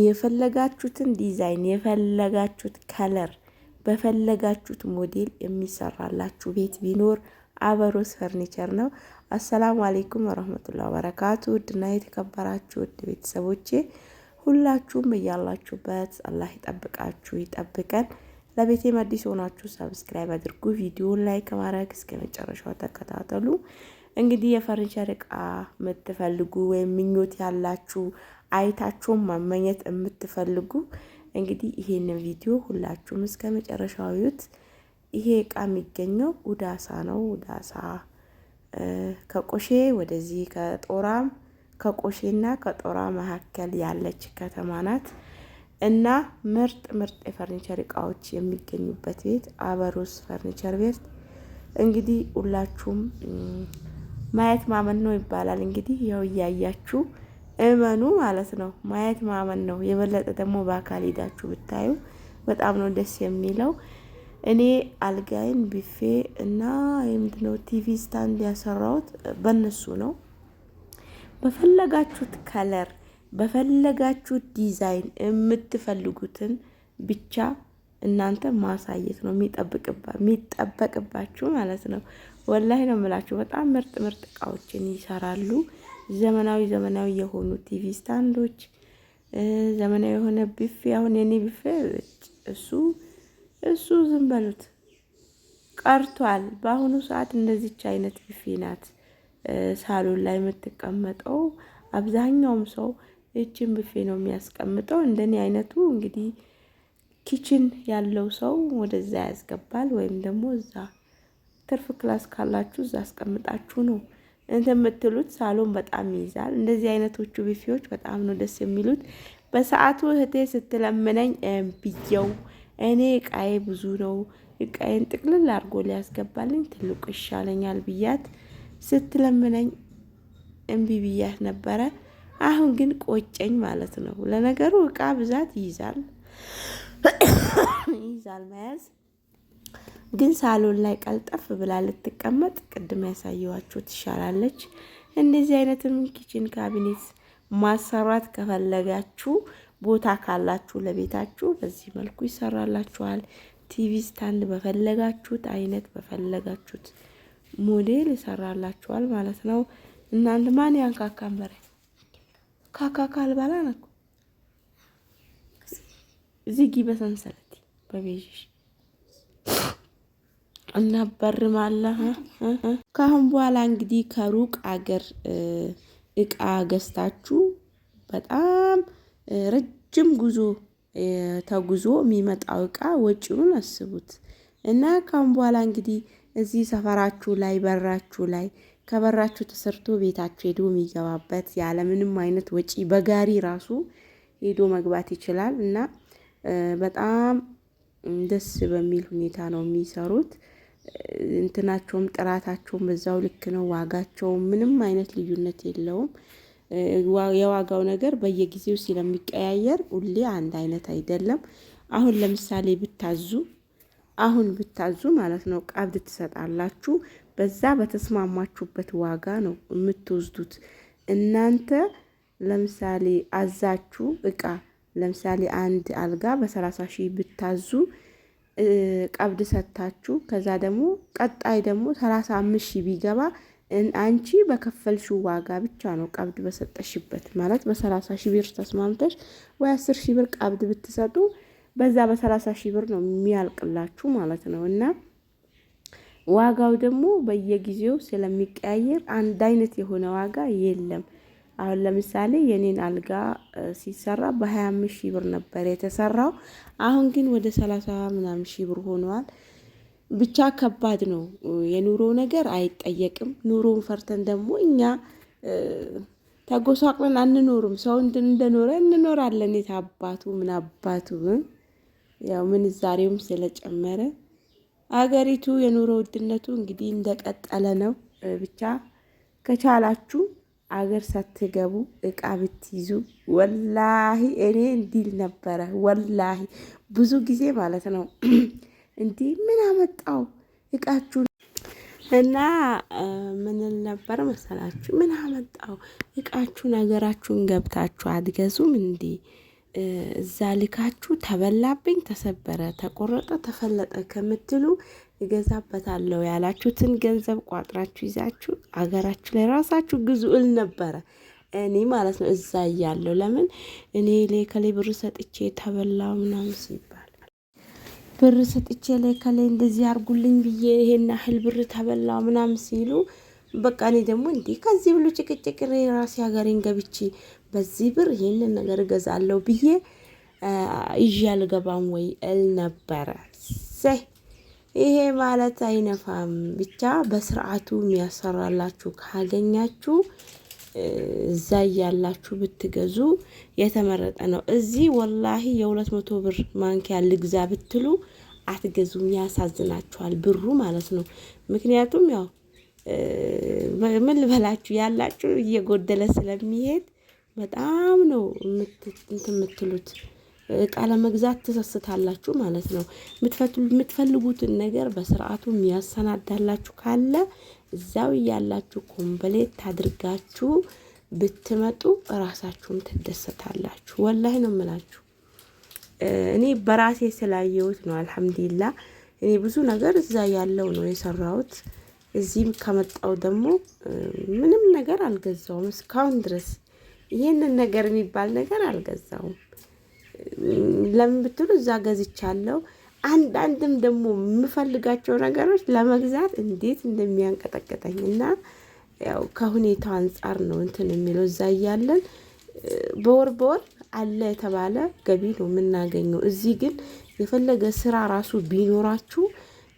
የፈለጋችሁትን ዲዛይን የፈለጋችሁት color በፈለጋችሁት ሞዴል የሚሰራላችሁ ቤት ቢኖር አበሮስ ፈርኒቸር ነው። السلام عليكم ورحمة الله وبركاته። ውድና የተከበራችሁ ውድ ቤተሰቦቼ ሁላችሁም እያላችሁበት አላህ ይጠብቃችሁ ይጠብቀን። ለቤቴም አዲስ ሆናችሁ subscribe አድርጉ፣ ቪዲዮን like ማድረግ እስከ መጨረሻው ተከታተሉ። እንግዲህ የፈርኒቸር እቃ የምትፈልጉ ወይም ምኞት ያላችሁ አይታችሁም መመኘት የምትፈልጉ እንግዲህ ይሄንን ቪዲዮ ሁላችሁም እስከ መጨረሻው እዩት። ይሄ እቃ የሚገኘው ውዳሳ ነው። ውዳሳ ከቆሼ ወደዚህ ከጦራም ከቆሼና ከጦራ መካከል ያለች ከተማ ናት እና ምርጥ ምርጥ የፈርኒቸር እቃዎች የሚገኙበት ቤት አበሮስ ፈርኒቸር ቤት። እንግዲህ ሁላችሁም ማየት ማመን ነው ይባላል። እንግዲህ ያው እያያችሁ እመኑ ማለት ነው። ማየት ማመን ነው። የበለጠ ደግሞ በአካል ሄዳችሁ ብታዩ በጣም ነው ደስ የሚለው። እኔ አልጋይን ቢፌ እና የምንድነው TV stand ያሰራሁት በእነሱ ነው። በፈለጋችሁት color በፈለጋችሁት ዲዛይን የምትፈልጉትን ብቻ እናንተ ማሳየት ነው የሚጠበቅባችሁ ማለት ነው። والله ነው የምላችሁ። በጣም ምርጥ ምርጥ እቃዎችን ይሰራሉ። ዘመናዊ ዘመናዊ የሆኑ TV stand ኦች፣ ዘመናዊ የሆነ ቢፌ። አሁን የኔ ቢፌ እሱ ዝም በሉት ቀርቷል። በአሁኑ ሰዓት እንደዚች አይነት ቢፌ ናት ሳሎን ላይ የምትቀመጠው። አብዛኛውም ሰው ይችን ብፌ ነው የሚያስቀምጠው። እንደኔ አይነቱ እንግዲህ kitchen ያለው ሰው ወደዛ ያስገባል፣ ወይም ደግሞ እዛ ትርፍ class ካላችሁ እዛ አስቀምጣችሁ ነው እንትን የምትሉት። ሳሎን በጣም ይይዛል። እንደዚህ አይነቶቹ ቢፌዎች በጣም ነው ደስ የሚሉት። በሰዓቱ እህቴ ስትለምነኝ ብየው እኔ እቃዬ ብዙ ነው እቃዬን ጥቅልል አድርጎ ሊያስገባልኝ ትልቁ ይሻለኛል ብያት ስትለምነኝ እምቢ ብያት ነበረ። አሁን ግን ቆጨኝ ማለት ነው። ለነገሩ እቃ ብዛት ይይዛል ይይዛል መያዝ ግን ሳሎን ላይ ቀልጠፍ ብላ ልትቀመጥ ቅድም ያሳየኋችሁ ትሻላለች። እንደዚህ አይነትም kitchen cabinet ማሰራት ከፈለጋችሁ ቦታ ካላችሁ ለቤታችሁ በዚህ መልኩ ይሰራላችኋል። TV stand በፈለጋችሁት አይነት በፈለጋችሁት ሞዴል ይሰራላችኋል ማለት ነው። እናንተ ማን ያንካካን በረ ካካካ አልባላ ነኩ ዝጊ በሰንሰለት በቤዥሽ እና በርማለ። ከአሁን በኋላ እንግዲህ ከሩቅ አገር እቃ ገዝታችሁ በጣም ረጅም ጉዞ ተጉዞ የሚመጣው እቃ ወጪውን አስቡት። እና ካሁን በኋላ እንግዲህ እዚህ ሰፈራችሁ ላይ በራችሁ ላይ ከበራችሁ ተሰርቶ ቤታችሁ ሄዶ የሚገባበት ያለምንም አይነት ወጪ በጋሪ ራሱ ሄዶ መግባት ይችላል። እና በጣም ደስ በሚል ሁኔታ ነው የሚሰሩት። እንትናቸውም ጥራታቸውም በዛው ልክ ነው። ዋጋቸውም ምንም አይነት ልዩነት የለውም። የዋጋው ነገር በየጊዜው ስለሚቀያየር ሁሌ አንድ አይነት አይደለም። አሁን ለምሳሌ ብታዙ አሁን ብታዙ ማለት ነው ቀብድ ትሰጣላችሁ። በዛ በተስማማችሁበት ዋጋ ነው የምትወስዱት። እናንተ ለምሳሌ አዛችሁ እቃ ለምሳሌ አንድ አልጋ በ30 ሺህ ብታዙ ቀብድ ሰጥታችሁ ከዛ ደግሞ ቀጣይ ደግሞ 35 ሺህ ቢገባ አንቺ በከፈልሽው ዋጋ ብቻ ነው ቀብድ በሰጠሽበት ማለት በ30 ሺህ ብር ተስማምተሽ ወይ 10 ሺህ ብር ቀብድ ብትሰጡ በዛ በ30 ሺህ ብር ነው የሚያልቅላችሁ ማለት ነው። እና ዋጋው ደግሞ በየጊዜው ስለሚቀያየር አንድ አይነት የሆነ ዋጋ የለም። አሁን ለምሳሌ የኔን አልጋ ሲሰራ በ25 ሺህ ብር ነበር የተሰራው። አሁን ግን ወደ 30 ምናምን ሺህ ብር ሆኗል። ብቻ ከባድ ነው የኑሮ ነገር አይጠየቅም። ኑሮን ፈርተን ደግሞ እኛ ተጎሳቅለን አንኖርም። ሰው እንደኖረ እንኖራለን። የት አባቱ ምን አባቱ ያው ምንዛሬውም ስለጨመረ አገሪቱ የኑሮ ውድነቱ እንግዲህ እንደቀጠለ ነው። ብቻ ከቻላችሁ አገር ሳትገቡ እቃ ብትይዙ ወላሂ እኔ እንዲል ነበረ። ወላሂ ብዙ ጊዜ ማለት ነው። እንዲህ ምን አመጣው እቃችሁን እና ምንል ነበር መሰላችሁ? ምን አመጣው እቃችሁን ሀገራችሁን ገብታችሁ አትገዙም እንዴ? እዛ ልካችሁ ተበላብኝ፣ ተሰበረ፣ ተቆረጠ፣ ተፈለጠ ከምትሉ እገዛበታለሁ ያላችሁትን ገንዘብ ቋጥራችሁ ይዛችሁ አገራችሁ ላይ ራሳችሁ ግዙ እል ነበረ እኔ ማለት ነው። እዛ እያለሁ ለምን እኔ ለከሌ ብር ሰጥቼ ተበላው ምናምን ሲባል ብር ሰጥቼ ለከሌ እንደዚህ አርጉልኝ ብዬ ይሄን ያህል ብር ተበላው ምናምን ሲሉ በቃ እኔ ደግሞ እንዲህ ከዚህ ብሎ ጭቅጭቅ ራሴ ሀገሬን ገብቼ በዚህ ብር ይህንን ነገር እገዛለሁ ብዬ ይዤ አልገባም ወይ እል ነበረ። ይሄ ማለት አይነፋም። ብቻ በስርዓቱ የሚያሰራላችሁ ካገኛችሁ እዛ እያላችሁ ብትገዙ የተመረጠ ነው። እዚህ ወላሂ የ200 ብር ማንኪያ ልግዛ ብትሉ አትገዙም። ያሳዝናችኋል ብሩ ማለት ነው። ምክንያቱም ያው ምን ልበላችሁ ያላችሁ እየጎደለ ስለሚሄድ በጣም ነው እንትን የምትሉት እቃ ለመግዛት ትሰስታላችሁ ማለት ነው። የምትፈልጉትን ነገር በስርዓቱ የሚያሰናዳላችሁ ካለ እዛው እያላችሁ complete አድርጋችሁ ብትመጡ እራሳችሁም ትደሰታላችሁ። ወላሂ ነው የምላችሁ። እኔ በራሴ ስላየሁት ነው። አልሐምዱሊላ እኔ ብዙ ነገር እዛ ያለው ነው የሰራሁት። እዚህም ከመጣው ደግሞ ምንም ነገር አልገዛውም እስካሁን ድረስ ይህንን ነገር የሚባል ነገር አልገዛውም። ለምን ብትሉ እዛ ገዝቻለሁ። አንዳንድም ደግሞ የምፈልጋቸው ነገሮች ለመግዛት እንዴት እንደሚያንቀጠቅጠኝ እና ያው ከሁኔታው አንጻር ነው እንትን የሚለው እዛ እያለን በወር በወር አለ የተባለ ገቢ ነው የምናገኘው። እዚህ ግን የፈለገ ስራ ራሱ ቢኖራችሁ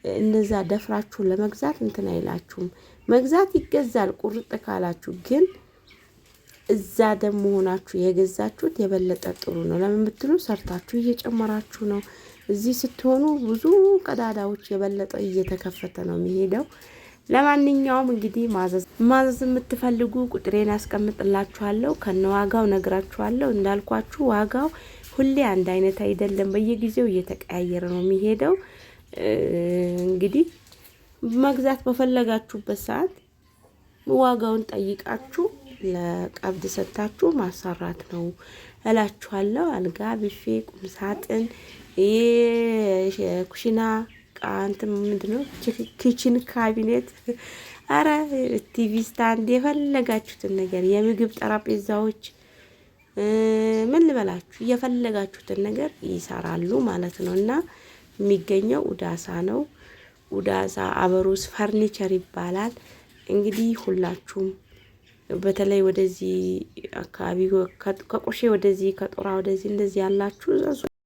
እንደዛ ደፍራችሁ ለመግዛት እንትን አይላችሁም። መግዛት ይገዛል ቁርጥ ካላችሁ ግን እዛ ደግሞ ሆናችሁ የገዛችሁት የበለጠ ጥሩ ነው። ለምን ብትሉ ሰርታችሁ እየጨመራችሁ ነው። እዚህ ስትሆኑ ብዙ ቀዳዳዎች የበለጠ እየተከፈተ ነው የሚሄደው። ለማንኛውም እንግዲህ ማዘዝ የምትፈልጉ ቁጥሬን አስቀምጥላችኋለሁ፣ ከነዋጋው ነግራችኋለሁ። እንዳልኳችሁ ዋጋው ሁሌ አንድ አይነት አይደለም፣ በየጊዜው እየተቀያየረ ነው የሚሄደው። እንግዲህ መግዛት በፈለጋችሁበት ሰዓት ዋጋውን ጠይቃችሁ ለቀብድ ሰጥታችሁ ማሰራት ነው እላችኋለሁ። አልጋ፣ ቢፌ፣ ቁምሳጥን፣ ኩሽና እቃ እንትን ምንድን ነው kitchen cabinet፣ አረ TV stand፣ የፈለጋችሁትን ነገር የምግብ ጠረጴዛዎች፣ ምን ልበላችሁ የፈለጋችሁትን ነገር ይሰራሉ ማለት ነው። እና የሚገኘው ኡዳሳ ነው። ኡዳሳ አበሮስ ፈርኒቸር ይባላል። እንግዲህ ሁላችሁም በተለይ ወደዚህ አካባቢ ከቆሼ ወደዚህ ከጦራ ወደዚህ እንደዚህ ያላችሁ እዘዙ።